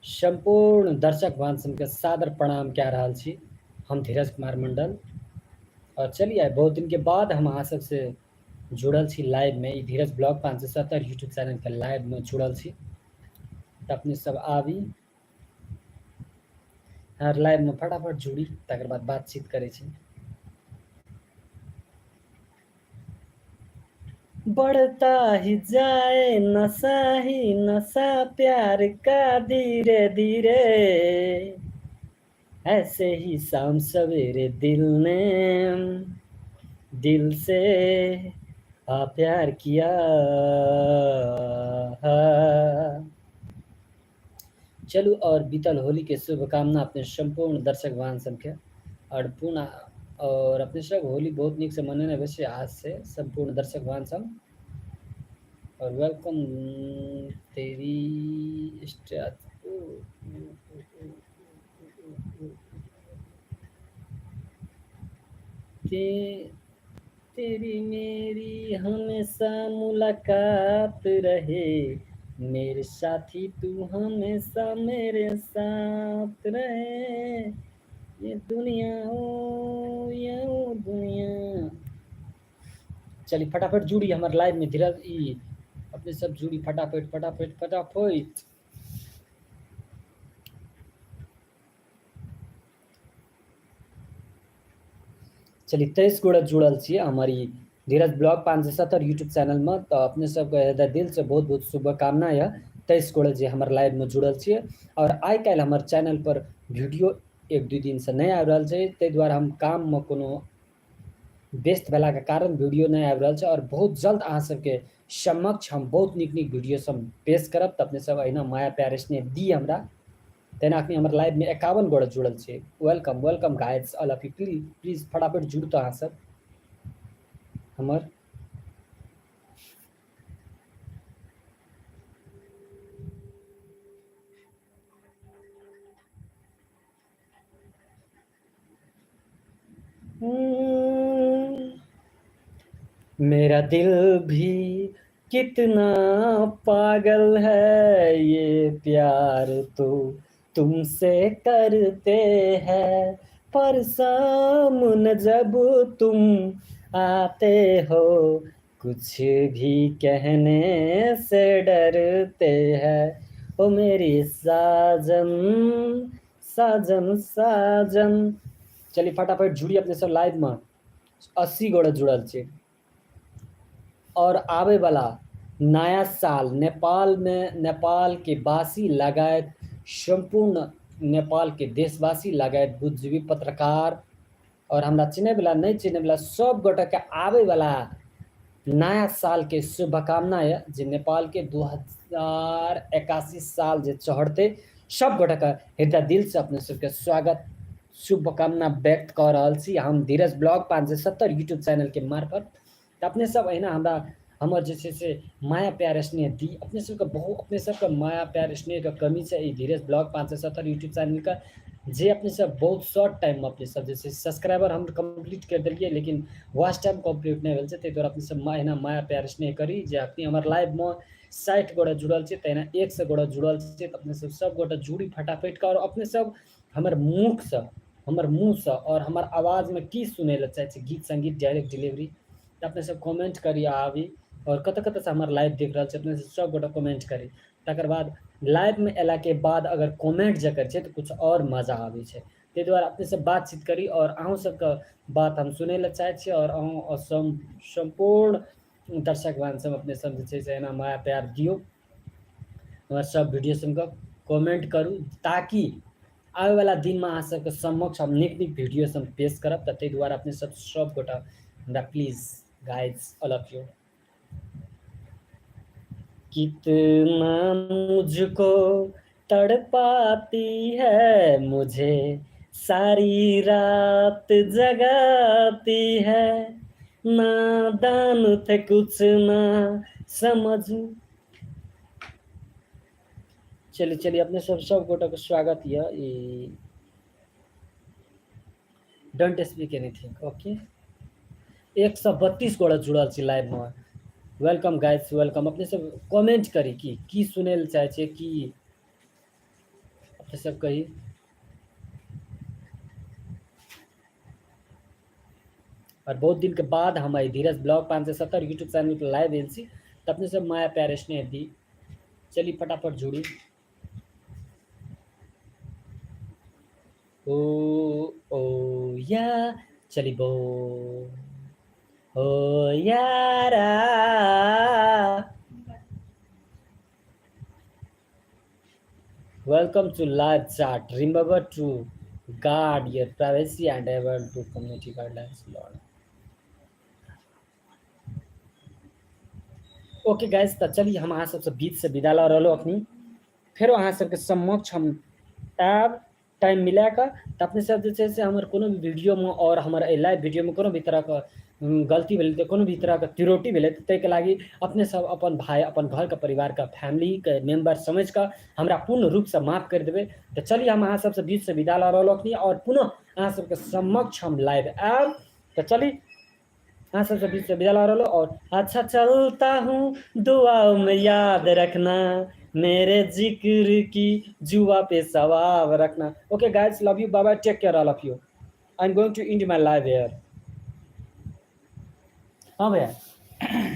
सम्पूर्ण दर्शक वान सबके सादर प्रणाम कए रहल छी। हम धीरज कुमार मंडल और चलिए आइ बहुत दिन के बाद हम अहाँ सबसे जुड़ल छी लाइव में। ई धीरज ब्लॉग 570 यूट्यूब चैनल के लाइव में जुड़ल छी। तऽ अपने सब आबी हर लाइव में फटाफट जुड़ी, तकर बाद बातचीत करै छी। बढ़ता ही जाए नशा ही नशा प्यार का धीरे धीरे, ऐसे ही शाम सवेरे दिल ने दिल से आ प्यार किया। चलू और बीतल होली के शुभकामना अपने संपूर्ण दर्शक वाहन सबके और पूर्ण और अपने सब होली बहुत नीक से मनेने वैसे आज से संपूर्ण दर्शक वाहन सब और welcome तेरी ते, तेरी मेरी हमेशा मुलाकात रहे, मेरे साथी तू हमेशा मेरे साथ रहे, ये दुनिया हो या वो दुनिया। चलिए फटाफट जुड़ी हमारे लाइव में धीरज ई अपने सब जुड़ी फटाफट फटाफट फटाफट। चलिए 23 गोड़ा जुड़ल छी हमर ई धीरज ब्लॉग 570 यूट्यूब चैनल में। तो अपने सबके हृदय दिल से बहुत बहुत शुभकामना यऽ 23 गोड़ा जे हमर लाइव में जुड़ल छियै। और आइ काल्हि हमर चैनल पर वीडियो एक दू दिन से नहि आबि रहल छै, ताहि दुआरे हम काम में कोनो व्यस्त भेलाके कारण वीडियो नहि आबि रहल छै। और बहुत जल्द अहाँ सबके समक्ष हम बहुत नीक नीक वीडियो सब पेश करब। तऽ अपने सब अहिना माया प्यार स्नेह दी हमरा। तेना अखनी हमर लाइव में 51 गोड़ा जुड़ल छै। Welcome welcome guys all of you, please please फटाफट जुड़तो अहाँ सब हमर। मेरा दिल भी कितना पागल है, ये प्यार तो तुमसे करते हैं, पर सामने जब तुम आते हो कुछ भी कहने से डरते हैं। ओ मेरी साजन साजन साजन। चलिए फटाफट जुड़ी अपने सब लाइव में। 80 गोड़ा जुड़ल छे। और आवे वाला नया साल नेपाल में नेपाल के वासी लगायत संपूर्ण नेपाल के देशवासी लगायत बुद्धिजीवी पत्रकार और हमरा चिन्है वाला नहीं चिन्है वाला सब गोटा के आवे वाला नया साल के शुभकामना है जे नेपाल के 2081 साल जे चढ़ते सब गोटा के हृदय दिल से अपने सबके स्वागत शुभकामना व्यक्त कर रहल छी हम धीरज ब्लॉग 570 यूट्यूब चैनल के मार्फत। तऽ अपने सब अहिना हमरा हमर जे छै से माया प्यार स्नेह दी। अपने सबके बहुत अपने सबके माया प्यार स्नेहके कमी छै ई धीरज ब्लॉग 570 यूट्यूब चैनलके, जे अपने सब बहुत शॉर्ट टाइममे अपने सब जे छै सब्सक्राइबर हम कम्प्लीट करि देलियै, लेकिन वॉच टाइम कम्प्लीट नहि भेल छै। ताहि दुआरे अपने सब अहिना माया प्यार स्नेह करी जे अखनी हमर लाइवमे 60 गोटा जुड़ल छै, तहिना 100 गोटा जुड़ल छै। तऽ अपने सब सब गोटा जुड़ी फटाफट कऽ और अपने सब हमर मुखसँ हमर मुँहसँ आओर हमर आवाजमे की सुनै लए चाहै छी, गीत सङ्गीत डायरेक्ट डिलीवरी, तऽ अपने सब कमेंट करी आबी। आओर कतऽ कतऽसँ हमर लाइव देख रहल छी अपने सब सब गोटा कमेंट करी। तकर बाद लाइवमे अयलाके बाद अगर कमेंट जे करै छै तऽ किछु आओर मजा आबै छै। ताहि दुआरे अपने सब बातचीत करी आओर अहूँ सबके बात हम सुनै लए चाहै छी। आओर अहूँ सम्पूर्ण दर्शक बहन सब अपने सब जे छै से एना माया प्यार दियौ, हमर सब वीडियो सबके कमेंट करू, ताकि आबैवला दिनमे अहाँ सबके समक्ष हम नीक नीक वीडियो सब पेश करब। तऽ ताहि दुआरे अपने सब सब गोटा हमरा please guys all of you. कितना मुझको तड़पाती है, मुझे सारी रात जगाती है, नादान थे कुछ ना समझ। चलिए चलिए अपने सब सब गोटा के स्वागत यऽ ई don't speak anything okay. 132 गोटा जुड़ल छी लाइव में। Welcome guys welcome. अपने सब कमेंट करी कि की सुनै लए चाहै छियै, की अपने सब कही। और बहुत दिन के बाद हम आई धीरज ब्लॉग 570 यूट्यूब चैनल पर लाइव आयल छी, तऽ अपने सब माया प्यार स्नेह दी। चली फटाफट जुड़ी। ओ ओ या चली बो ओ यारा। Welcome to live chat. Remember to guard your privacy and adhere to community guidelines. Lord. Okay guys, तऽ चलिए हम अहाँ सबसँ बीचसँ विदा लऽ रहलहुँ। अखनी फेरो अहाँ सबके समक्ष हम आयब टाइम मिला कऽ। तऽ अपने सब जे छै से हमर कोनो भी वीडियोमे आओर हमर एहि लाइव वीडियोमे कोनो भी तरहके गलती भेलै तऽ, कोनो भी तरहके त्रुटि भेलै तऽ, ताहिके लागि अपने सब अपन भाय, अपन घरके, परिवारके, फैमिलीके मेम्बर समझि कऽ हमरा पूर्ण रूपसँ माफ करि देबै। तऽ चलिए हम अहाँ सबसँ बीचसँ विदा लऽ रहलहुँ अखनी आओर पुनः अहाँ सबके समक्ष हम लाइव आयब। तऽ चली अहाँ सबसँ बीचसँ विदा लऽ रहलहुँ और अच्छा चलता हूँ, दुआओं में याद रखना, मेरे जिक्र की जुबा पे सवाब रखना। Okay guys, love you, bye bye, take care all of you. I am going to end my live here. हाँ भैया।